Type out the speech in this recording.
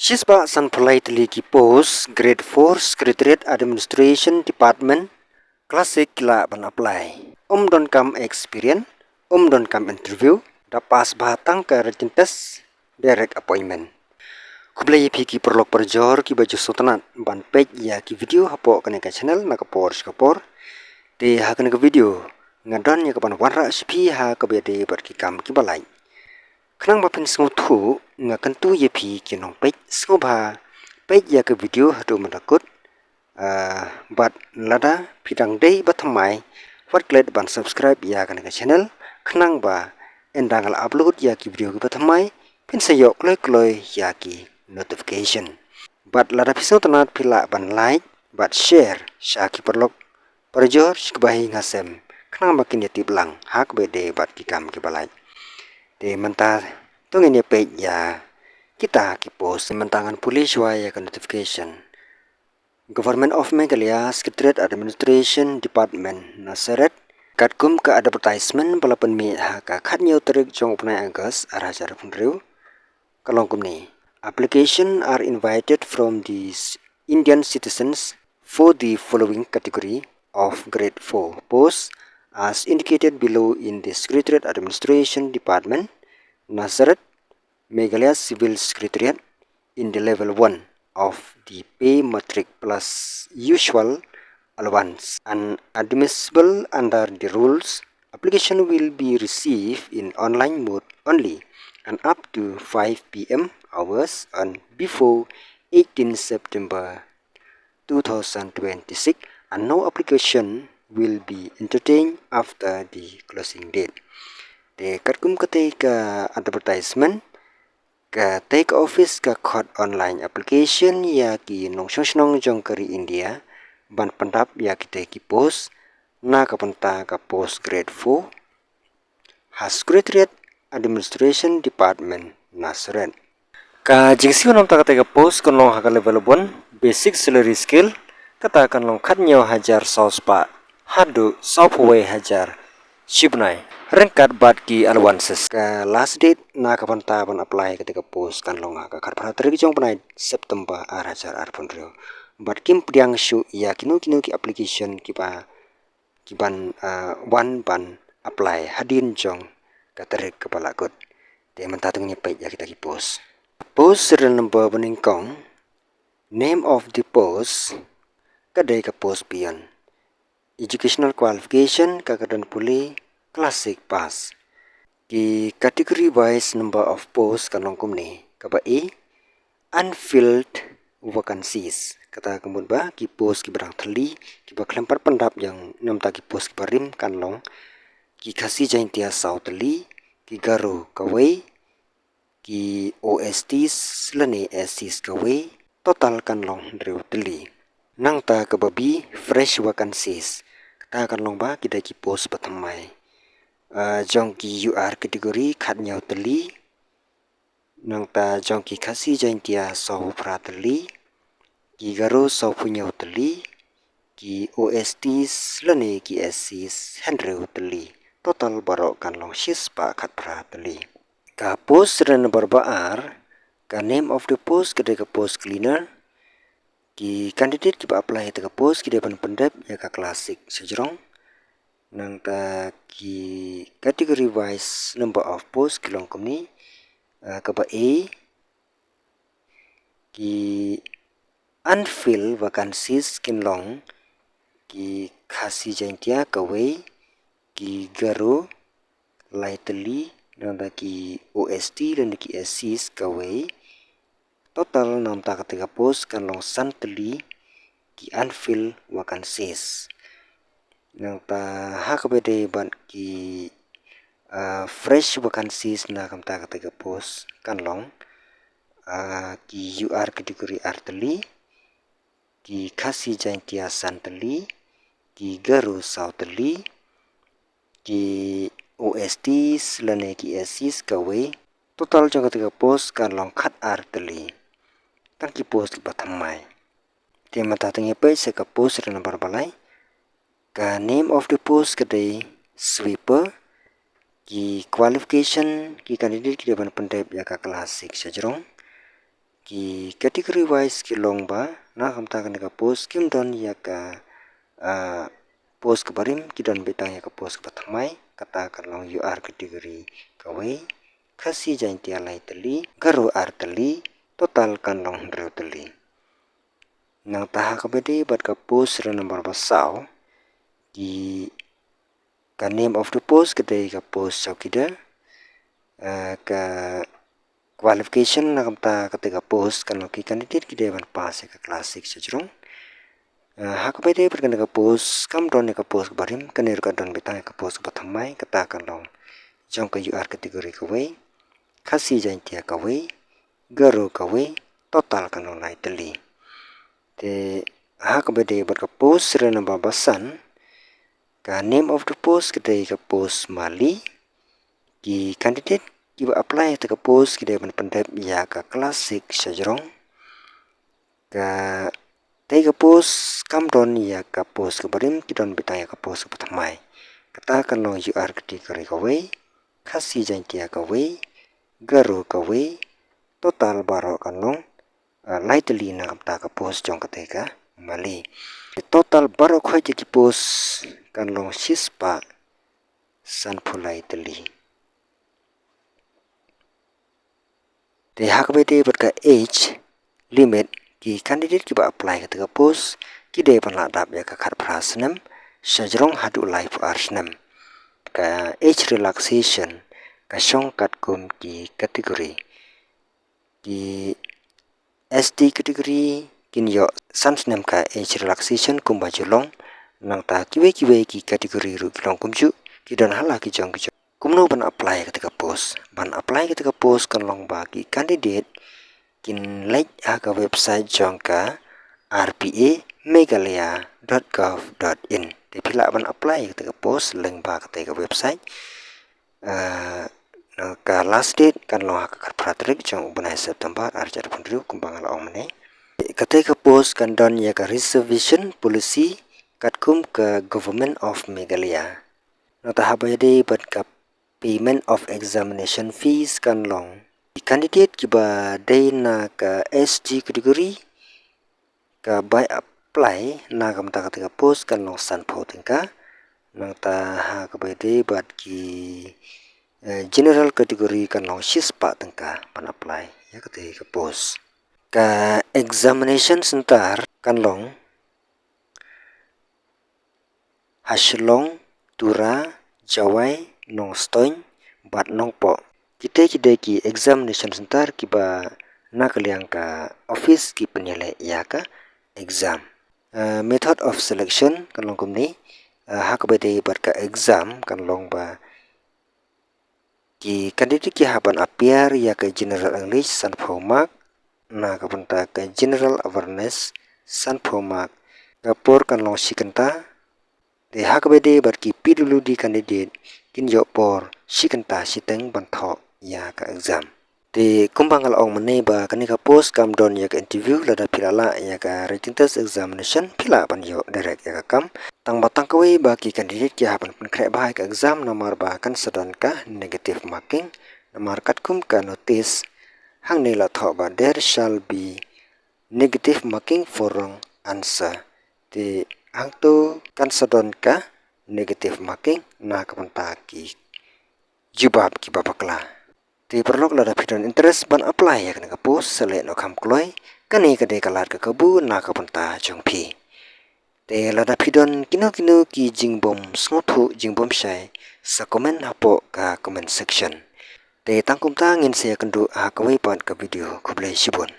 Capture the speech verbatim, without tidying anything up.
Shispah sanphew lai tylli ki post Grade four Secretariat Administration Department Class six ki lah ban apply. Um donkam experience, um donkam interview, da pass bha tang ka written test, direct appointment. Khublei ïa phi ki paralok parajor kiba ju sngewtynnat ban peit ïa ki video hapoh kane ka channel na ka por sha ka por. Te ha kane ka video nga don ïa kaban wanrah sha phi ha kaba ïadei bad ki kam kiba lait. Khnang ba phin sngewthuh, nga kyntu ïa phi ki nongpeit, sngewbha peit ïa ka video haduh mynta kut. Ah, bad lada phi dang dei ba thymmai, wat klet ban subscribe ïa kane ka channel, khnang ba ynda nga la upload ïa ki video kiba thymmai, phin sa ïoh kloi kloi ïa ki notification. Bad lada phi sngewtynnat, phi lah ban like bad share sha ki paralok parajor sha kiba hi nga sem, khnang ba kin ïa tip lang ha kaba ïadei bad ki kam kiba lait. Te mynta to ngin ïa peit ïa kita ki post. Mynta ngan pule shuwa ïa ka notification. Government of Meghalaya, Secretariat Administration Department, Naseret. Katkum ka advertisement ba la pynmih ha ka khathynñiew tarik jong u bnai August, ar hajar arphew hynriew, ka long kumne: Application are invited from the s-, Indian citizens for the following category of Grade four posts as indicated below in the Secretariat Administration Department, Naseret, Meghalaya Civil Secretariat, in the level one of the pay matrix plus usual allowance and admissible under the rules. Application will be received in online mode only and up to five P M hours and before eighteen September two thousand twenty-six, and no application will be entertained after the closing date. Te katkum katei ka advertisement, katei ka office ka khot online application ïa ki nongshong shnong jong ka ri India ban pyndap ïa kitei ki post na ka bynta ka post Grade four ha Secretariat Administration Department, Naseret. Ka jingsiew namta katei ka post kan long ha ka level one, basic salary scale, kata kan long khathynñiew hajar saw spah haduh sawphew wei hajar shibnai, ryngkat bad ki allowances. Ka last date na ka bynta ban apply katei ka post kan long ha ka khatphra tarik jong u bnai September ar hajar arphew hynriew. Bad kim pdiang shuh ïa kino kino ki application kiba, kiban, ah, wan ban apply hadien jong ka tarik kaba la kut. Te mynta to ngin ïa peit ïa kita ki post. Post serial number banyngkong, name of the post, ka dei ka post peon. Educational qualification ka, ka don pule class six pass. Ki category wise number of post kan long kumne: kaba A, unfilled vacancies, kata ka mut ba ki post kiba dang thylli, kiba khlem pat pyndap ïa namta ki post kiba rim, kan long ki Khasi Jaintia saw tylli, ki Garo kawei, ki O S Ts lane S Cs kawei, total kan long hynriew tylli. Nangta kaba B, fresh vacancies, kata kan long ba ki dei ki post ba thymmai. Ah, jong ki U R category khathynñiew tylli, nangta jong ki Khasi Jaintia sawphew phra tylli, ki Garo sawphew hynñiew tylli, ki O S Ts lane ki S Cs hynriew tylli. Total baroh kan long shispah khatphra tylli. Ka post serial number ba ar, ka name of the post ka dei ka post cleaner. Ki candidate kiba apply ïa ka post ki dei ban pyndep ïa ka class six shajrong. Nangta ki category wise number of post ki long kumne, ah, kaba A, ki unfilled vacancies kin long ki Khasi Jaintia kawei, ki Garo lai tylli, nangta ki O S T lane ki S Cs kawei. Total namta katei ka post kan long san tylli ki unfilled vacancies. Nangta ha kaba dei bad ki, ah, fresh vacancies na ka bynta katei ka post kan long, ah, ki U R category ar tylli, ki Khasi Jaintia san tylli, ki Garo saw tylli, ki O S Ts lane ki S Cs kawei. Total jong katei ka post kan long khatar tylli. Tang ki post ba thymmai. Te mynta to ngin ïa peit sha ka post serial number ba lai. Ka name of the post ka dei sweeper. Ki qualification, ki candidate ki dei ban pyndep ïa ka class six shajrong. Ki category wise ki long ba, na ka bynta kane ka post kim don ïa ka, ah, post kaba rim, ki don beit tang ïa ka post kaba thymmai, kata kan long U R category kawei, Khasi Jaiñtia lai tylli, Garo ar tylli, total kan long hynriew tylli. Nangta ha kaba ïadei bad ka post serial number ba saw, ki, ka name of the post ka dei ka post chowkidar, ah, ka qualification na ka bynta kata ka post kan long ki candidate ki dei ban pass ïa ka class six shajrong. Ah, ha kaba ïadei bad kane ka post kam don ïa ka post kaba rim, kane ruh ka don beit tang ïa ka post kaba thymmai, kata kan long jong ka U R category kawei, Khasi Jaiñtia kawei, Garo kawei, total kan long lai tylli. Te ha kaba ïadei bad ka post serial number ba san, ka name of the post ka dei ka post mali, ki candidate kiba apply ïa ka post ki dei ban pyndep ïa ka class six shajrong. Katei ka post kam don ïa ka post kaba rim, ki don beit tang ïa ka post kaba thymmai. Kata kan long U R category kawei, Khasi Jaiñtia kawei, Garo kawei, total baroh kan long, ah, lai tylli na ka bynta ka post jong katei ka mali. Total baroh khoit ïa ki post kan long shispah sanphew lai tylli. Te ha kaba ïadei bad ka age limit, ki candidate kiba apply kata ka post ki dei ban lah dap ïa ka khatphra snem shajrong haduh laiphew ar snem. Ka age relaxation ka shong katkum ki category. Ki S T category kin ïoh san snem ka age relaxation kumba ju long, nangta kiwei kiwei ki category ruh ki long kumjuh, ki don ha la ki jong ki jong. Kumno ban apply kata ka post? Ban apply kata ka post kan long ba ki candidate kin leit ha ka website jong ka R P A meghalaya dot gov dot in. Te phi lah ban apply kata ka post lyngba kata ka website. Ah, ka last date kan long ha ka khatphra tarik jong u bnai September ar hajar arphew hynriew kumba nga la ong mynne. Kata ka post kan don ïa ka reservation policy katkum ka Government of Meghalaya. Nangta haba ïadei bad ka payment of examination fees kan long, ki candidate kiba dei na ka S T category, ka bai apply na ka bynta kata ka post kan long sanphew tyngka. Nangta ha kaba ïadei bad ki, eh, general category kan long shispah tyngka ban apply ïa kata ka post. Ka examination center kan long ha Shillong, Tura, Jowai, Nongstoiñ bad Nongpoh. Kita ki dei ki examination center kiba na ka liang ka office ki pynïaleh ïa ka exam. Uh, method of selection kan long kumne, uh, ha kaba ïadei bad ka exam kan long ba ki candidate ki hap ban appear ïa ka general English sanphew mark, na ka bynta ka general awareness sanphew mark. Ka por kan long shi kynta. Te ha kaba ïadei bad ki P W D candidate kin ïoh por shi kynta shiteng ban thoh ïa ka exam. Te kumba nga la ong mynne ba kane ka post kam don ïa ka interview, lada phi la lah ïa ka written test examination phi lah ban ïoh direct ïa ka kam. Tang ba tang kawei ba ki candidate ki hap ban pynkhreh bha ïa ka exam namar ba kan sa don ka negative marking. Namar katkum ka notice hangne la thoh ba there shall be negative marking for wrong answer. Te hangto kan sa don ka negative marking na ka bynta ki jubab kiba bakla. Te paralok, lada phi don interest ban apply ïa kane ka post, sa leh noh kham kloi, kane ka dei ka lad ka kabu na ka bynta jong phi. Te lada phi don kino kino ki jingbym sngewthuh, jingbym shai, sa comment hapoh ka comment section. Te tang kumta ngin sa ïakynduh ha kawei pat ka video. Khublei shibun.